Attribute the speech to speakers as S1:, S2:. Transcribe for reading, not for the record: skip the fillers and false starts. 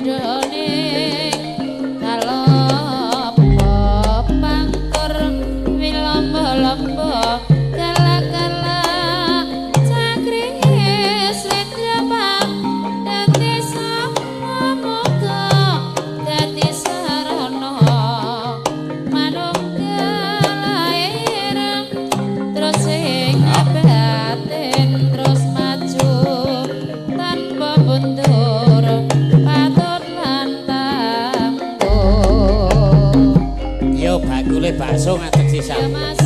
S1: Padane kalopo pangkur wilombo-lombo kala-kala cakringe slendra dadi samuga dadi sarana manunggal lair terus ing batin terus maju tanpa mundur patut lan tangguh.
S2: Yo bakule bakso ngadeg
S1: Ya
S2: sisan.
S1: Mas.